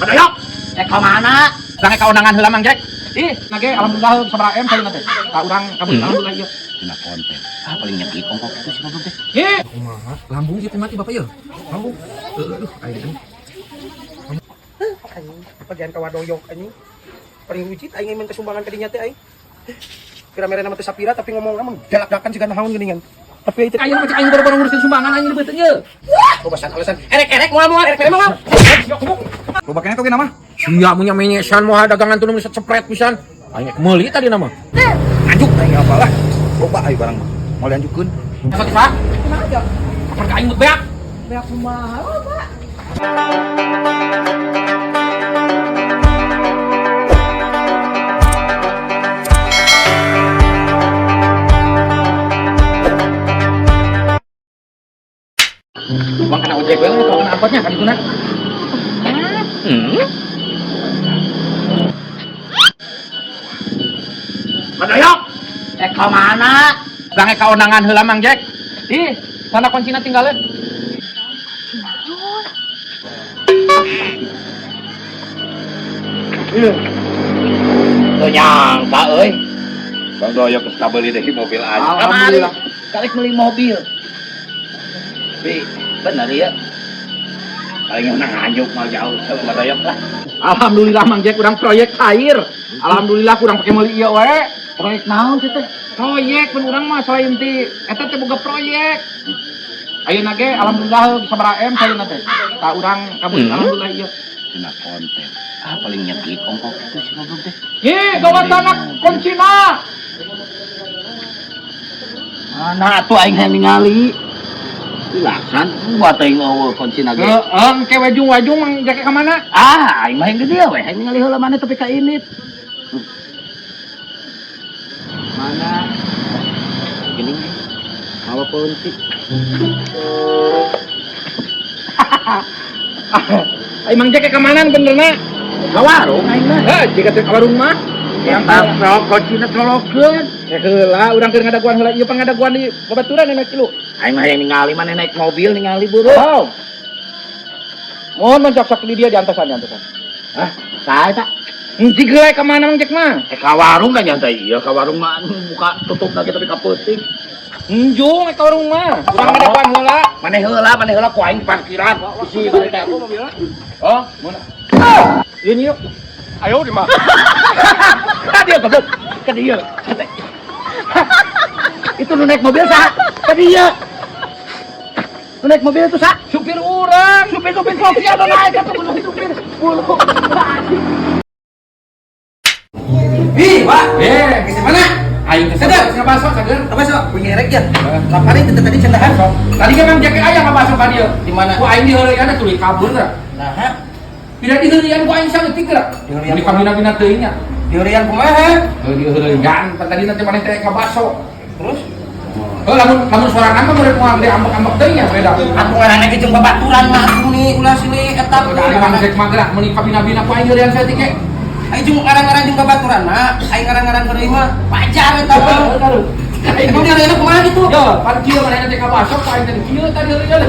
Badayok. Eh, ka mana? Urang ka undangan heula, Mang Jack. Ih, nage alhamdulillah sabaraha M saya teh. Ka urang kabut alhamdulillah ieu. Dina konten. Ah, paling nyekik ongkok itu si goblok teh. Ih, Kumaha? Lambung sih teh mati bapak ya. Lambung. Aduh, aing. Anjing, bagian kawadoyok anjing. Paling wujud aing minta sumbangan ka dinya teh aing. Kira merena mah teh sapira tapi ngomong mah galak-galakan siga naon geuningan. Tapi itu aing mah cek aing baru-baru ngurusin sumbangan aing beuteung ye. Lobasan alasan erek-erek moal moal erek moal. Loba keneh toge nama. Sia mun nya menyesan moal dagangan tuh nu cepret pisan. Aing ek meuli tadi nama. Anjuk aing apalah. Loba aing barang mah. Moal dianjukkeun. Sok Pak. Kumaha aja? Kapan ka aing mut beak? Beak kumaha, Pak? Uang kana ojek we lah, kana angkotnya ka dituna. Badayok. Eh, ka mana? Urang ka undangan heula, Mang Jack. Ih, sana kuncina tinggalin. Teu nyangka euy. Bang Doyok geus kabeuli deui mobil aja. Alhamdulillah. Karek meuli mobil. Tapi bener ya. Paling menang anjuk mau jauh sama Bang Doyok lah. Alhamdulillah, Mang Jack, urang proyek cair. Alhamdulillah kurang pakai meuli ieu we. Proyek naon sih teh? Proyek pun urang mah selain ti eta teh boga proyek. Ayeuna ge alhamdulillah sabaraha M saya teh. Ka urang kabut alhamdulillah ieu. Dina konten. Ah, paling nyekik ongkok itu si goblok teh. Ih, gawa tanah kuncina. Mana atuh aing hayang ningali. Laksan buat aing eueuh kuncina ge. Heeh, engke wajung-wajung Mang Jack ka mana? Ah, aing mah hayang di dieu we, hayang ningali heula mana tapi ka init. Mana? Gini. Mawa kunci. Ai Mang Jack ka mana benerna? Ka warung aing mah. Heh, jika teh ka warung mah. Eta sok kuncina colokeun. Eh heula, urang keur ngadaguan heula ieu pangadaguan di babaturan enak kilu. Aing mah hayang ningali mana naik mobil ningali buru. Oh. Mohon man sok-sok di dia diantosan diantosan. Hah? Saha eta? Hiji geuleuh ka mana Mang Jack mah? Eh ka warung kan nyantai iya ka warung mah buka tutup lagi tapi ka peuting. Enjung ka warung mah. Urang ngadaguan heula. Maneh heula ku aing parkiran. Isi balik teh. Oh, mana? Ini yuk. Ayo di mah. Ka dieu goblok. Ka dieu. Itu nu naik mobil saha? Ka dieu. Nu naik mobil itu saha? Supir urang. Supir-supir kok sia nu naik atuh bulu supir. Bulu. Ih, Pak. Eh, Geus mana? Aing teh Sagar. ngabaso sagar. Apa sok? Punya erek ya? Lapar itu tadi cendahan. Tadi kan Mang Jack aya ngabaso ka dieu. Di mana? Ku aing diheureuyan tuluy kabur geura. Nah, Tidak diheureuyan ku aing saeutik geura. Diheureuyan Di kabina-bina teuing nya. diurian kumaha? Heuh diheureuyan, pan tadi nanti maneh teh ngabaso. Terus Heuh lamun lamun sorangan mah murid moal gede ambek-ambek teuing nya beda. atuh ngaranna ge jeung babaturan mah atuh nih ulah silih eta. Udah ari Mang Jack mah geura meuni kabina-bina ku aing heureuyan saeutik ge. Aing jeung ngaran-ngaran jeung babaturan mah, aing ngaran-ngaran heureuy mah wajar eta mah. Emang diurian kumaha gitu? Yo, pan kieu manehna teh kabaso ku aing teh kieu tadi heureuyan.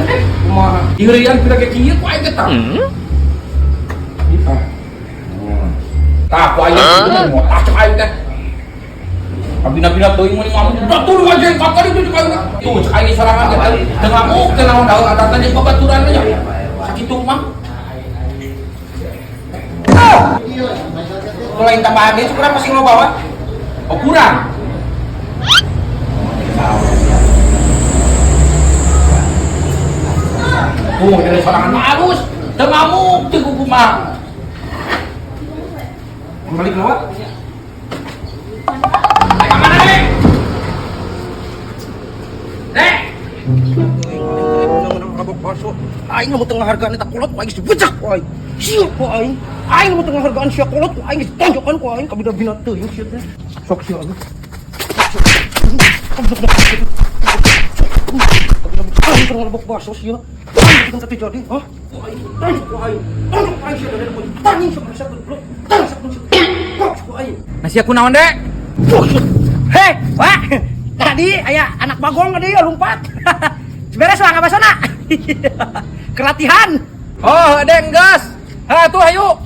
Kumaha? Diheureuyan pira ge kieu ku aing teh tah. Tah ku aing teh mau tah cek aing teh. Kabina-bina teuing meuni ngamuk. Da tuluy aja ka kali dieu cek aing. Tuh cek aing sorangan teh teu ngamuk teu naon daun atatan jeung babaturan nya. Sakitu mah. Lain tambahan deui kurang masih lo bawa. Oh kurang. Tuh dari sorangan mah halus. Teu ngamuk teu kumaha. Balik bawa. Ayo ka mana, Dek? Dek! Aing lamun teu ngahargaan eta kolot ku aing geus dibejak ku aing. Sia ku aing. Aing lamun teu ngahargaan sia kolot ku aing geus ditonjokan ku aing kabina-bina teuing sia teh. Sok sia aing. Aing keur ngalebok baso sia. Aing teu terjadi, hah? Ku aing tonjok ku aing. Tonjok ku aing sia dari pun. Tanging sia sia goblok. Tang sia sia. Ku aing. Nasi aku naon, Dek? Hei, Pak. Tadi aya anak bagong tadi ya lompat. Beres lah ngabasona. Kelatihan. Oh, Dek, geus. Ha tuh ayo.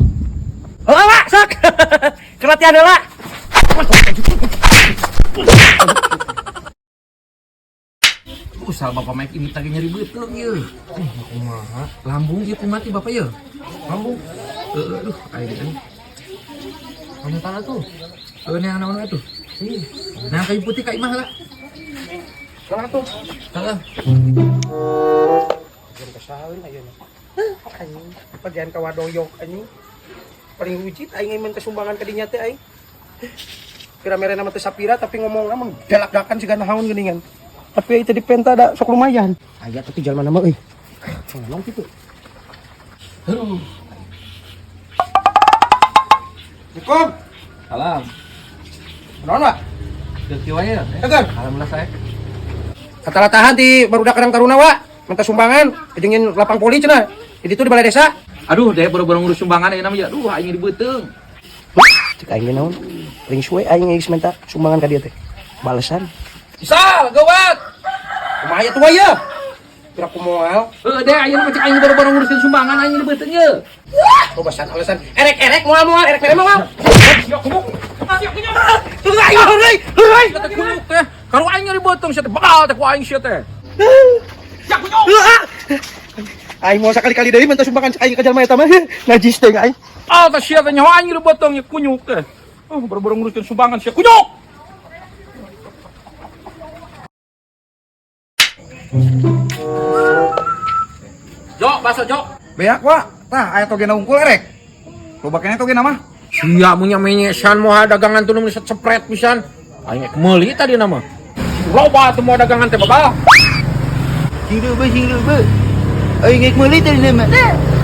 Heula Wak, sok. Keur latihan heula. Usah bapak Mike ini tadi nyeri beuteung ieu. Kumaha? Lambung ieu teh mati bapak ieu. Lambung. Heeh, aduh, aing euy. Kamu tanah tuh. Heuh, neang naon atuh? Ih, nah kayu putih ka imah lah. Salah tuh. Heeh. Bagian kesalin ayeuna. Anjing, bagian ka wadoyok anjing. Paling wujud aing minta sumbangan ka dinya teh aing. Pira merena mah teu sapira tapi ngomongna mah galak-galakan siga naon geuningan. Tapi itu dipenta da sok lumayan. Aya tapi jalma nama euy. Ngomong kitu. Aduh. Assalamualaikum. Salam. Naon, Pak? Teu wae ya. Tegar. Alhamdulillah saya. Kata-latahan di barudak Karang Taruna, Wak. Minta sumbangan, kejengin lapang poli cenah. Di ditu di balai desa. Aduh, deh baru-baru ngurus sumbangan ayeuna mah ya. Aduh, aing di beuteung. Cek aing ge naon? Paling suwe aing geus minta sumbangan ka dieu teh. Balesan. Sal, gawat. Kumaha ya tuh ya? Pira kumoal. Heuh, deh ayeuna mah cek aing baru-baru ngurusin sumbangan aing di beuteung ye. Bobasan alasan erek-erek moal-moal erek mere moal. Sia kunyuk. Sia kunyuk. Tuh aing heureuy, heureuy. Sia teh kunyuk teh. Karu aing nyeri beuteung sia teh bakal teh ku aing sia teh. Sia kunyuk. Aing mau sakali-kali deui minta sumbangan aing ka jalma eta mah. Najis teh aing. Ah, teh sia teh nyawa aing nyeri beuteung ye kunyuk teh. Oh, baru-baru ngurusin sumbangan sia kunyuk. Jo, bakso Jo. Beak Wak. Tah aya togena unggul erek. Loba keneh togena mah. Sia munya menyesan moal dagangan tuh nu cepret pisan. Aing ek meuli tadi nama. Loba tuh mau dagangan teh babal. Sing leubeut, sing leubeut. Aing geus meuli tadi mah.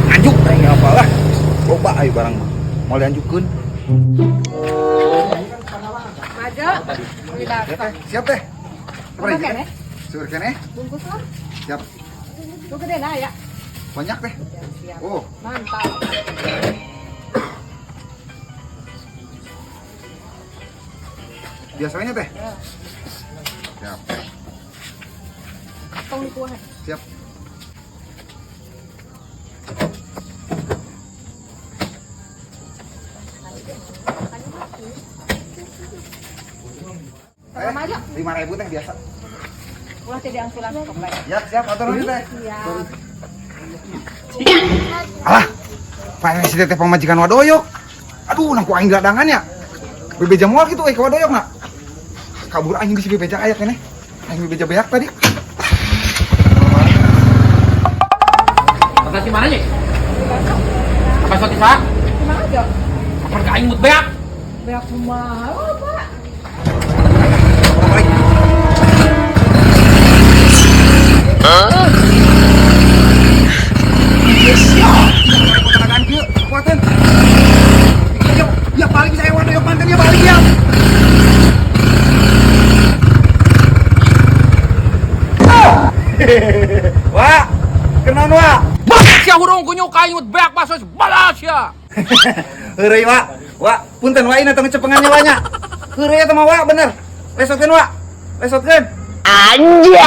Anjuk aing apa lah. Loba ayo barang mah. Moal dianjukkeun. Maju. Beli Ya bakso. teh, siap teh. Apa keneh? Seueur keneh? Bungkus lah. Siap. Lu gede nah ya. Banyak teh. Siap. Oh, Mantap. biasanya teh. Ya. Siap. Tong di kuah. Siap. Sama maju. 5.000 teh biasa. Ulah jadi angsulan komplek. Siap, siap, atur nuhun teh. Siap. Alah, Pak si teteh pamajikan wadoyok. Aduh, nang ku aing dadangan ya. Bebeja moal gitu euy ka wadoyok na. Kabur aing bisa bebeja aya keneh. Aing bebeja beak tadi. Kata si mana nih? Apa soti sa? Kumaha Jo? Apa ka aing mut beak? Beak kumaha, Pak? Balik. Tenagaan kieu, kuateun. Ya, ya balik saya wadoyok manten ya balik ya. Wah, kenaon Wak? Balas sia hurung kunyuk aing mut beak bakso balas sia. Heureuy Wak. Wak, punten Wak ini tong cepengannya Wak nya. Heureuy eta mah Wak bener. Lesotkeun Wak. Lesotkeun. Anjay.